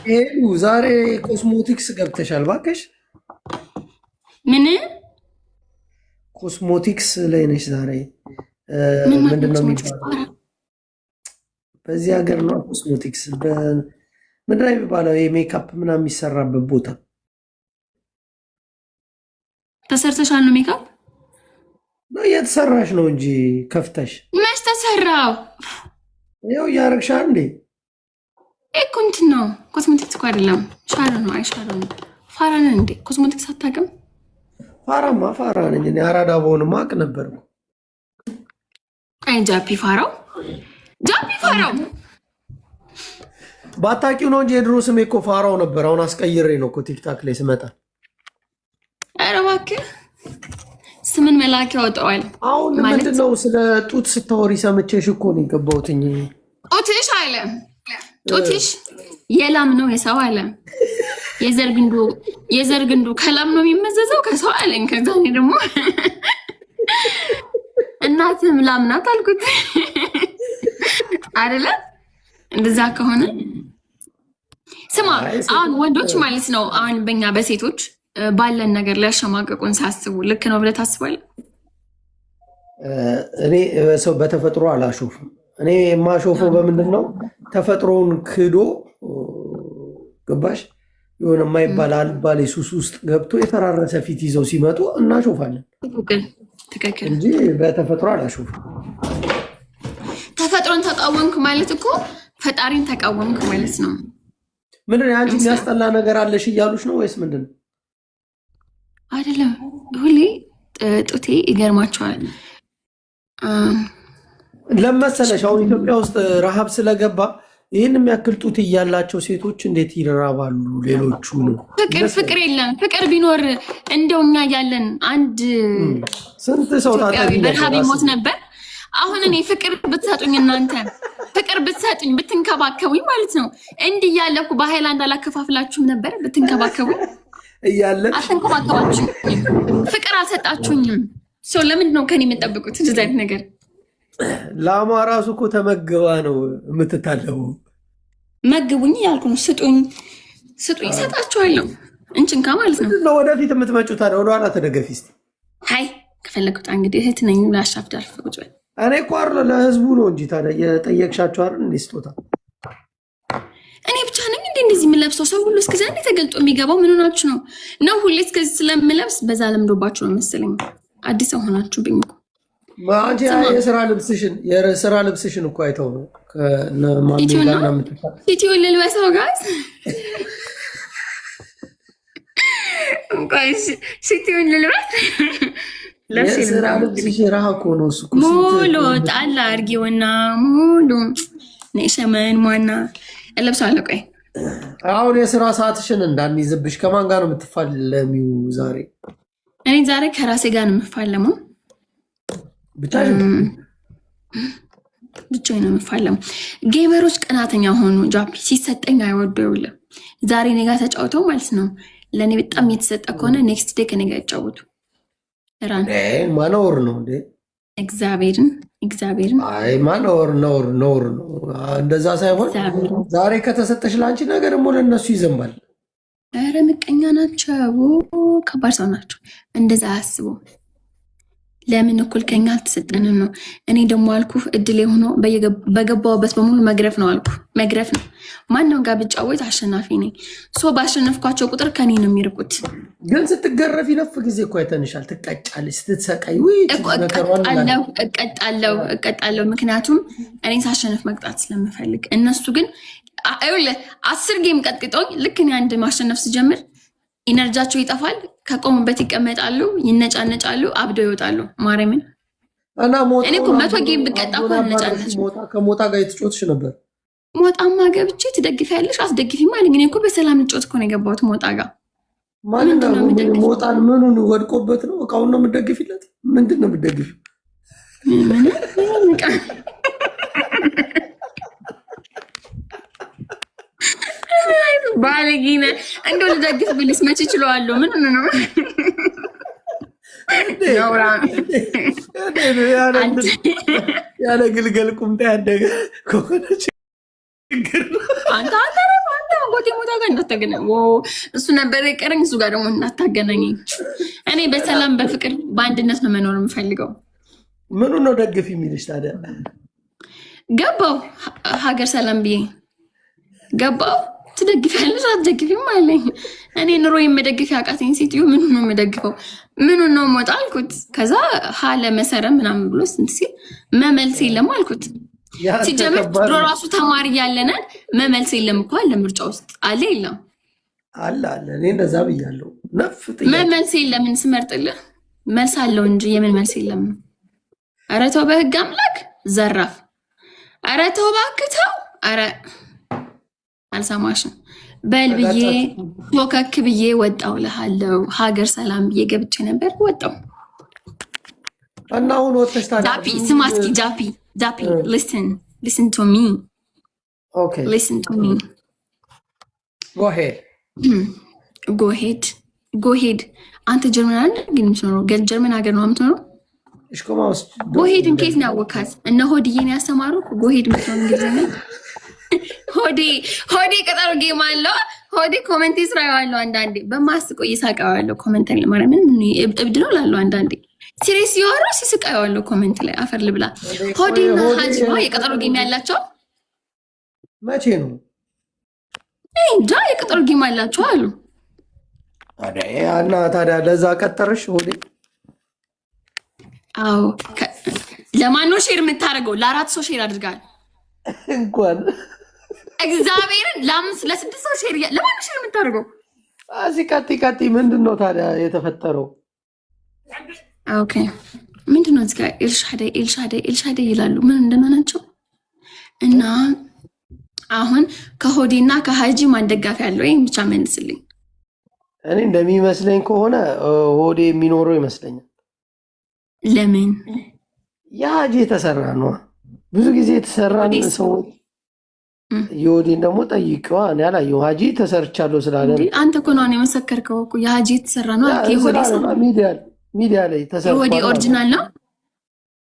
ሄሉ ዛሬ ኮስሞቲክስ ገብተሻል። እባክሽ። ምን? ኮስሞቲክስ ላይ ነሽ ዛሬ። ምንድን ነው የሚባለው? በዚህ ሀገር ነው ኮስሞቲክስ። ምንድን ነው የሚባለው? የሜካፕ ምናምን የሚሰራበት ቦታ። ተሰርተሻል ነው ሜካፕ? ነው እየተሰራሽ ነው እንጂ ከፍተሽ። መች ተሰራው? ያው እያረግሻ እንዴ። እኮ እንትን ነው፣ ኮስሞቲክስ እኮ አይደለም፣ shadow ነው። Eyeshadow ነው። ፋራ ነን እንዴ? ኮስሞቲክስ አታውቅም? ፋራማ ፋራ ነኝ እኔ። አራዳ በሆንማ አውቅ ነበር። አይ ጃፒ ፋራው፣ ጃፒ ፋራው። ባታውቂው ነው እንጂ የድሮ ስሜ እኮ ፋራው ነበር። አሁን አስቀይሬ ነው እኮ ቲክታክ ላይ ስመጣ። ኧረ እባክህ፣ ስምን መላክ ያወጣዋል። አሁን ምንድን ነው፣ ስለ ጡት ስታወሪ ሰምቼሽ እኮ ነው የገባሁትኝ። ጡትሽ አለ፣ ጡትሽ የላም ነው የሰው አለ። የዘር ግንዱ፣ የዘር ግንዱ ከላም ነው የሚመዘዘው ከሰው አለኝ። ከዛ እኔ ደግሞ እናትህም ላም ናት አልኩት። አይደለ? እንደዛ ከሆነ ስማ፣ አሁን ወንዶች ማለት ነው፣ አሁን በኛ በሴቶች ባለን ነገር ሊያሸማቀቁን ሳስቡ ልክ ነው ብለህ ታስባለህ? እኔ ሰው በተፈጥሮ አላሾፍም። እኔ የማሾፈው በምንድን ነው? ተፈጥሮውን ክዶ፣ ገባሽ? የሆነ የማይባል አልባሌ ሱስ ውስጥ ገብቶ የፈራረሰ ፊት ይዘው ሲመጡ እናሾፋለን እንጂ በተፈጥሮ አላሾፍም። ተፈጥሮን ተቃወምክ ማለት እኮ ፈጣሪን ተቃወምክ ማለት ነው። ምንድን ነው፣ አንቺ የሚያስጠላ ነገር አለሽ እያሉሽ ነው ወይስ ምንድን ነው? አይደለም፣ ሁሌ ጡቴ ይገርማቸዋል። ለመሰለሽ አሁን ኢትዮጵያ ውስጥ ረሃብ ስለገባ ይህን የሚያክል ጡት እያላቸው ሴቶች እንዴት ይራባሉ? ሌሎቹ ነው። ፍቅር፣ ፍቅር የለም። ፍቅር ቢኖር እንደው እኛ እያለን አንድ ስንት ሰው ታጠቢ በረሃብ ይሞት ነበር። አሁን እኔ ፍቅር ብትሰጡኝ፣ እናንተ ፍቅር ብትሰጡኝ፣ ብትንከባከቡኝ ማለት ነው፣ እንዲህ እያለ እኮ በሃይላንድ አላከፋፍላችሁም ነበር። ብትንከባከቡኝ እያለን አልተንከባከባችሁኝም፣ ፍቅር አልሰጣችሁኝም። ሰው ለምንድን ነው ከኔ የምጠብቁት እንደዚህ አይነት ነገር? ላሟ ራሱ እኮ ተመግባ ነው የምትታለበው። መግቡኝ እያልኩ ነው። ስጡኝ፣ ስጡኝ፣ እሰጣችኋለሁ። እንችንካ ማለት ነው። ወደፊት የምትመጪው ታዲያ ወደኋላ ተደገፊ እስኪ። ሀይ ከፈለግኩት እንግዲህ እህት ነኝ፣ ላሻፍ ዳርፍ ቁጭ በል። እኔ እኮ አይደለ ለህዝቡ ነው እንጂ ታዲያ የጠየቅሻቸው አይደል እንዴ ስጦታ? እኔ ብቻ ነኝ እንዴ እንደዚህ የምለብሰው? ሰው ሁሉ እስከዚያ እንዴ ተገልጦ የሚገባው ምን ሆናችሁ ነው? ነው ሁሌ እስከዚህ ስለምለብስ በዛ ለምዶባችሁ ነው መሰለኝ። አዲስ ሰው ሆናችሁብኝ እኮ። አንቺ የስራ ልብስሽን እኮ አይተው ነው። ኢትዮ ልልበሰው guys፣ ሽቲውን ልልበስ። የስራ ልብስሽ ረሃ እኮ ነው እሱ። ሙሉ ጣል አድርጊውና ሙሉ ሸመን ዋና እለብሰዋለሁ። ቆይ። አሁን የስራ ሰዓትሽን እንዳንይዝብሽ፣ ከማን ጋር ነው የምትፋለሚው ዛሬ? እኔ ዛሬ ከራሴ ጋር ነው የምፋለመው። ብቻሽን? ብቻዬን ነው የምፋለመው። Gamer ኦች ቀናተኛ ሆኑ። ጃፒ ሲሰጠኝ አይወዱ ይውልም። ዛሬ እኔ ጋር ተጫውተው ማለት ነው፣ ለእኔ በጣም የተሰጠ ከሆነ next day ከኔ ጋር ይጫወቱ። ራን ማነውር ነው እንዴ? እግዚአብሔርን፣ እግዚአብሔርን። አይ ማነውር ነውር ነውር ነው። እንደዛ ሳይሆን ዛሬ ከተሰጠሽ ለአንቺ ነገ ደግሞ ለእነሱ ይዘንባል። ኧረ ምቀኛ ናቸው፣ ከባድ ሰው ናቸው። እንደዛ አያስቡ። ለምን እኩል ከኛ አልተሰጠንም ነው። እኔ ደግሞ አልኩ፣ እድል የሆኖ በገባውበት በሙሉ መግረፍ ነው አልኩ፣ መግረፍ ነው። ማንም ጋር ብጫወት አሸናፊ ነኝ። So ባሸነፍኳቸው ቁጥር ከኔ ነው የሚርቁት። ግን ስትገረፊ ነፍ ጊዜ እኮ አይተንሻል። ትቀጫለሽ፣ ስትሰቃይ። እቀጣለሁ፣ እቀጣለሁ፣ እቀጣለሁ። ምክንያቱም እኔ ሳሸንፍ መቅጣት ስለምፈልግ። እነሱ ግን ይኸውልህ 10 game ቀጥቅጠውኝ ልክ እኔ አንድ ማሸነፍ ስጀምር energy ያቸው ይጠፋል። ከቆሙበት ይቀመጣሉ፣ ይነጫነጫሉ፣ አብደው ይወጣሉ። ማርያምን። እና እኔ እኮ 100 game ብቀጣ እኮ አልነጫነጭ። ከሞጣ ጋር የተጫወትሽ ነበር። ሞጣማ ገብቼ ትደግፊያለሽ አስደግፊም አለኝ። እኔ እኮ በሰላም ልጮት እኮ ነው የገባሁት ሞጣ ጋር። ሞጣን ምኑን ወድቆበት ነው? እቃውን ነው የምትደግፊለት? ምንድን ነው የምትደግፊው? ምን ባለጌ ነህ። እንደው ልደግፍ ብልስ መቼ እችለዋለሁ? ምን ነው? ያለ ግልገል ቁምጣ ያደገ ከሆነ ችግር ነው። አንተ አንተ አንተ አጎቴ። ጋር እንዳታገናኝ። እሱ ነበር የቀረኝ። እሱ ጋር ደግሞ እንዳታገናኘኝ። እኔ በሰላም በፍቅር በአንድነት ነው መኖር የምፈልገው። ምኑ ነው ደግፍ የሚልሽ ታዲያ? ገባው ሀገር ሰላም ብዬ ገባው። ትደግፊያለሽ አትደግፊም አለኝ። እኔ ኑሮ የመደግፍ ያቃተኝ ሴትዮ ምኑ ነው የምደግፈው? ምኑ ነው ሞጣ አልኩት። ከዛ ሀለ መሰረ ምናምን ብሎ ስንት ሲል መመልስ የለም አልኩት። ሲጀምር ድሮ ራሱ ተማሪ እያለነ መመልስ የለም እኮ አለ፣ ምርጫ ውስጥ አለ የለም አለ አለ። እኔ እንደዛ ብያለሁ። ነፍ መመልስ የለምን ስመርጥልህ መልስ አለው እንጂ የምን መልስ የለም ነው። ኧረ ተው በህግ አምላክ ዘራፍ። ኧረ ተው እባክህ ተው። ኧረ አልሰማሽም። በል ብዬ ቶከክ ብዬ ወጣው እልሃለሁ። ሀገር ሰላም ብዬ ገብቼ ነበር ወጣው። እና አሁን ወጥተሽ ታዲያ ጃፒ ስማ እስኪ ጃፒ ጃፒ listen, listen to me. Okay. Listen to me. Go ahead. Go ahead, go ahead። አንተ ጀርመን አይደል ግን የምትኖረው? ጀርመን ሀገር ነው የምትኖረው? Go ahead ን ከየት ነው ያወካት? እነ ሆድዬን ያስተማሩ go ahead የምትሆን እንግሊዝኛ። ሆዴ ሆዴ ቀጠሮ game አለው። ሆዴ comment ስራ ያዋለው አንዳንዴ በማስቆ እየሳቀዋለሁ comment ላይ፣ ማርያምን እብድ ነው ላለው፣ አንዳንዴ serious ሲወሩ ሲስቃ ያዋለው comment ላይ፣ አፈር ልብላ። ሆዴና ሀጂ ነው የቀጠሮ game ያላቸው። መቼ ነው? እንጃ፣ የቀጠሮ game አላቸው አሉ። እና ታዲያ ለዛ ቀጠረሽ ሆዴ? አዎ። ለማን ነው share የምታደርገው? ለአራት ሰው share አድርጋል። እንኳን እግዚአብሔርን ለአምስት ለስድስት ሰው share፣ ለማን ነው share የምታደርገው? እዚህ ቀጥ ቀጥ ምንድን ነው ታዲያ የተፈጠረው? Okay፣ ምንድን ነው እዚህ ጋር ኤልሻዳይ ኤልሻዳይ ኤልሻዳይ ይላሉ። ምን እንደሆናቸው። እና አሁን ከሆዴና ከሀጂ ማን ደጋፊ ያለው? ይህም ብቻ መልስልኝ። እኔ እንደሚመስለኝ ከሆነ ሆዴ የሚኖረው ይመስለኛል። ለምን? የሀጂ የተሰራ ነው። ብዙ ጊዜ የተሰራን ሰዎች የሆዴን ደግሞ ጠይቂዋ። እኔ አላየሁም። ሀጂ ተሰርቻለሁ ስላለ ነው። አንተ እኮ ነው የመሰከርከው እኮ፣ የሀጂ የተሰራ ነው አልክ። የሆዴ ሚዲያ ላይ ተሰርቷል። የሆዴ original ነው።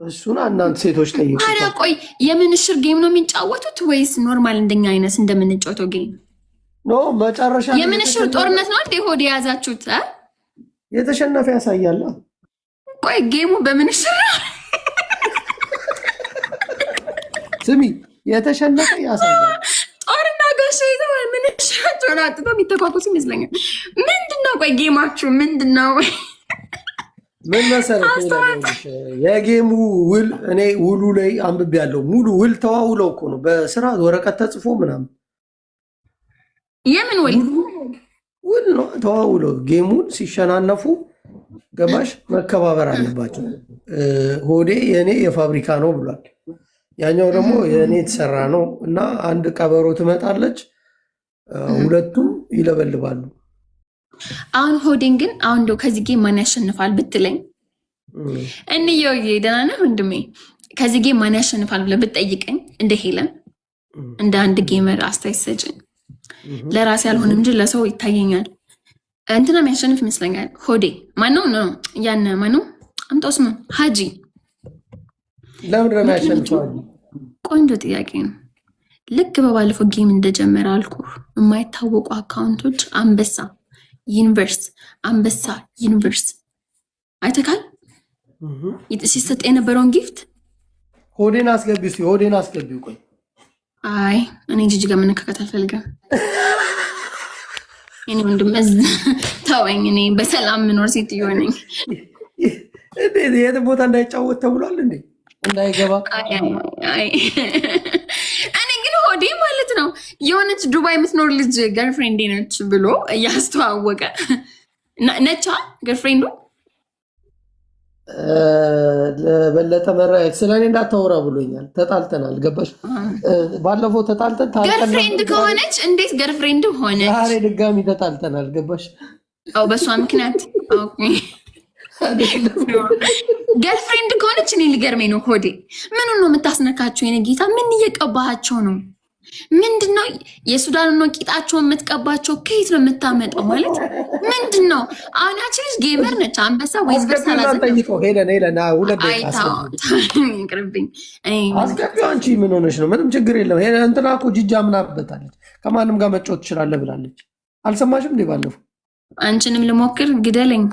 እሱን እናንተ ሴቶች ጠይቁ። ታዲያ ቆይ፣ የምንሽር game ነው የሚጫወቱት ወይስ normal እንደኛ አይነት እንደምንጫወተው game? No፣ መጨረሻ የምንሽር ጦርነት ነው እንዴ ሆዴ የያዛችሁት? የተሸነፈ ያሳያል። ቆይ፣ game ኡ በምንሽር ነው? ስሚ፣ የተሸነፈ ያሳያል። ጦርና ጋሻ ይዘው ምንሽራቸውን አጥተው የሚተኳኩሱ ይመስለኛል። ምንድን ነው ቆይ game ኣችሁ ምንድን ነው? ምን መሰለሽ፣ የ game ኡ ውል እኔ ውሉ ላይ አንብቤያለሁ። ሙሉ ውል ተዋውለው እኮ ነው በስራ ወረቀት ተጽፎ ምናምን። የምን ውል? ውል ነው ተዋውለው game ኡን ሲሸናነፉ፣ ገባሽ? መከባበር አለባቸው። ሆዴ የእኔ የፋብሪካ ነው ብሏል። ያኛው ደግሞ የእኔ የተሰራ ነው እና አንድ ቀበሮ ትመጣለች፣ ሁለቱም ይለበልባሉ። አሁን ሆዴን ግን አሁን እንደው ከዚህ game ማን ያሸንፋል ብትለኝ፣ እንየውዬ ደህና ነህ ወንድሜ? ከዚህ game ማን ያሸንፋል ብለህ ብትጠይቀኝ፣ እንደ ሄለን እንደ አንድ gamer አስተያየት ሰጭ፣ ለራሴ አልሆንም እንጂ ለሰው ይታየኛል። እንትና የሚያሸንፍ ይመስለኛል። ሆዴ ማነው? ነው ያን ማነው? አምጣው ስሙን፣ ሀጂ። ለምንድን ነው የሚያሸንፈው? ቆንጆ ጥያቄ ነው። ልክ በባለፈው game እንደጀመረ አልኩ፣ የማይታወቁ account ኦች አንበሳ universe አንበሳ universe አይተካል ሲሰጥ የነበረውን gift። ሆዴን አስገቢው እስኪ፣ ሆዴን አስገቢው። ቆይ። አይ፣ እኔ ጂጂ ጋር መነካከት አልፈልግም። እኔ ወንድም ተወኝ። እኔ በሰላም ምኖር ሴትዮ ነኝ። እንዴት የት ቦታ እንዳይጫወት ተብሏል እንዴ? እንዳይገባ። እኔ ግን ሆዴ ማለት ነው የሆነች ዱባይ የምትኖር ልጅ girlfriend ነች ብሎ እያስተዋወቀ ነቻ girlfriend ኡ። ለበለጠ መረጃ ስለ እኔ እንዳታወራ ብሎኛል። ተጣልተናል። ገባሽ? ባለፈው ተጣልተን Girlfriend ከሆነች እንዴት girlfriend ሆነች? ዛሬ ድጋሚ ተጣልተናል። ገባሽ? አዎ፣ በእሷ ምክንያት girlfriend ከሆነች እኔ ሊገርመኝ ነው። ሆዴ ምኑ ነው የምታስነካቸው? የኔ ጌታ ምን እየቀባሃቸው ነው? ምንድን ነው የሱዳን ነው ቂጣቸውን የምትቀባቸው? ከየት ነው የምታመጣው? ማለት ምንድን ነው? አሁን ያቺ ልጅ gamer ነች። አንበሳ ወይስ ጠይቀው። ሄለን ሄለን፣ 2 ደቂቃ። ይቅርብኝ። አስገቢው። አንቺ ምን ሆነሽ ነው? ምንም ችግር የለም። እንትና እኮ ጅጃ ምናበታለች። ከማንም ጋር መጫወት ትችላለህ ብላለች። አልሰማሽም እንዴ ባለፈው? አንቺንም ልሞክር፣ ግደለኝ።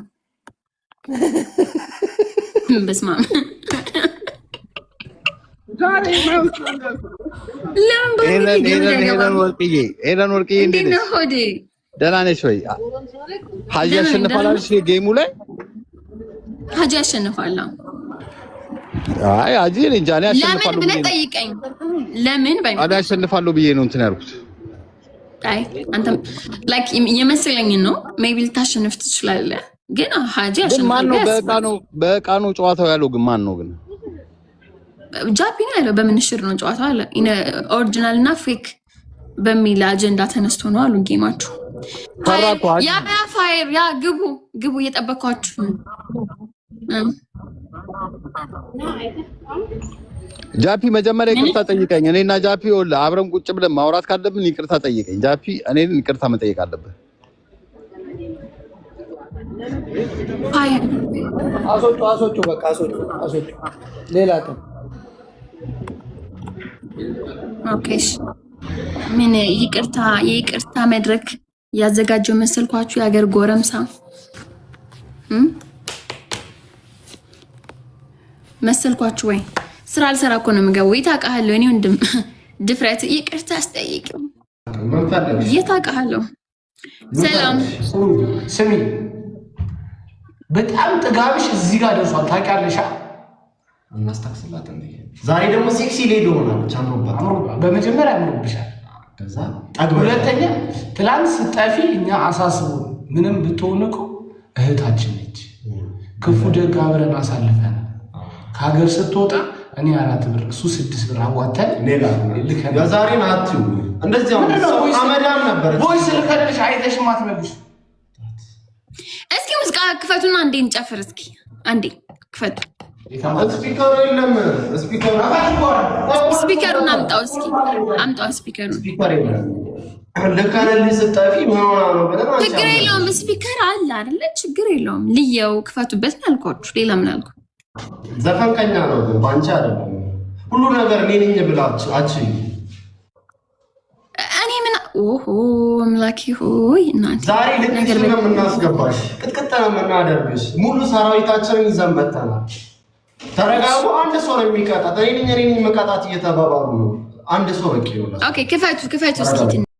በስመ አብ። ዛሬ ለምን በሆዴ ሄለን ገመድ ሄለን ሄለን አይገባም? ወርቅዬ፣ ሄለን ወርቅዬ፣ እንዴት እንዴት ነው ነሽ? ሆዴ? ደህና ነሽ ወይ? ሀጂ ደህና ነኝ፣ ያሸንፋል ደህና አልሽ game ኡ ላይ? ሀጂ ያሸንፋል። አይ ሀጂ እኔ እንጃ፣ እኔ ለምን አሸንፋለሁ ብለህ ብዬ ነው። ጠይቀኝ። ለምን በይ። እኔ አሸንፋለሁ ብዬ ነው እንትን ያልኩት። አይ አንተም like የመሰለኝን ነው። Maybe ልታሸንፍ ትችላለህ፣ ግን ሀጂ ግን ያሸንፋል ማን ነው ብዬ በእቃ አስባለሁ። ነው በእቃ ነው ጨዋታው ያለው? ግን ማን ነው ግን? ጃፒ ነው ያለው። በምንሽር ነው ጨዋታው አለ። Original እና fake በሚል አጀንዳ ተነስቶ ነው አሉ game ኣችሁ። ፈራ እኮ ሀጂ። Yeah, fire, yeah, ግቡ ግቡ፣ እየጠበኳችሁ ነው። ጃፒ መጀመሪያ ይቅርታ ጠይቀኝ። እኔና ጃፒ ይኸውልህ አብረን ቁጭ ብለን ማውራት ካለብን ይቅርታ ጠይቀኝ። ጃፒ እኔን ይቅርታ መጠየቅ አለብህ። Fire። አስወጡ፣ አስወጡ፣ በቃ አስወጡ፣ አስወጡ። ሌላ ቀን። Okay እሺ። ምን ይቅርታ የይቅርታ መድረክ ያዘጋጀው መሰልኳችሁ? የሀገር ጎረምሳ መሰልኳችሁ ወይ? ስራ አልሰራ እኮ ነው የምገባው። የት አውቃለሁ? እኔ ወንድም ድፍረት ይቅርታ አስጠይቂው። ምን ፈለግሽ? የት አውቃለሁ? ሰላም። ስሚ፣ በጣም ጥጋብሽ እዚህ ጋር ደርሷል። ታውቂያለሽ? እናስታክስላት እንዴ! ዛሬ ደግሞ sexy lady ሆናለች፣ አምሮባት። በመጀመሪያ አምሮብሻል። ከዛ ጠግበሽ። ሁለተኛ ትላንት ስጠፊ እኛ አሳስቦ ምንም ብትሆን እኮ እህታችን ነች። ክፉ ደግ አብረን አሳልፈናል። ከሀገር ስትወጣ እኔ 4 ብር እሱ 6 ብር አዋተን ሌላ ልከን የዛሬን አትዩ። እንደዚህ አሁን ምንድን ነው ሰው voice አመዳም ነበረች። Voice ልከንልሽ አይተሽ ማትመልሽ። እስኪ ሙዚቃ ክፈቱና አንዴ እንጨፍር። እስኪ አንዴ ክፈቱ። Speaker ኡ የለም። Speaker ኡ Speaker ኡን አምጣው፣ እስኪ አምጣው speaker ኡን። Speaker የለም። ልከንልሽ ስጠፊ ምን ሆና ነው ብለን አንቺ ችግር የለውም። Speaker አለ አይደለ? ችግር የለውም። ልየው ክፈቱበት ነው ያልኳችሁ። ሌላ ምን አልኩ? ዘፈን ከኛ ነው ግን በአንቺ አይደለም። ሁሉ ነገር እኔ ነኝ ብላ አች እኔ ምን ኦሆ አምላኬ ሆይ እናንተ ዛሬ ነገር ልክሽ ነው የምናስገባሽ፣ ቅጥቅጥ ነው የምናደርግሽ። ሙሉ ሰራዊታችንን ይዘን መተናል። ተረጋጉ። አንድ ሰው ነው የሚቀጣት። እኔ ነኝ እኔ ነኝ መቀጣት እየተባባሉ ነው። አንድ ሰው በቂ ነው። Okay፣ ክፈቱ ክፈቱ እስኪ ትንሽ።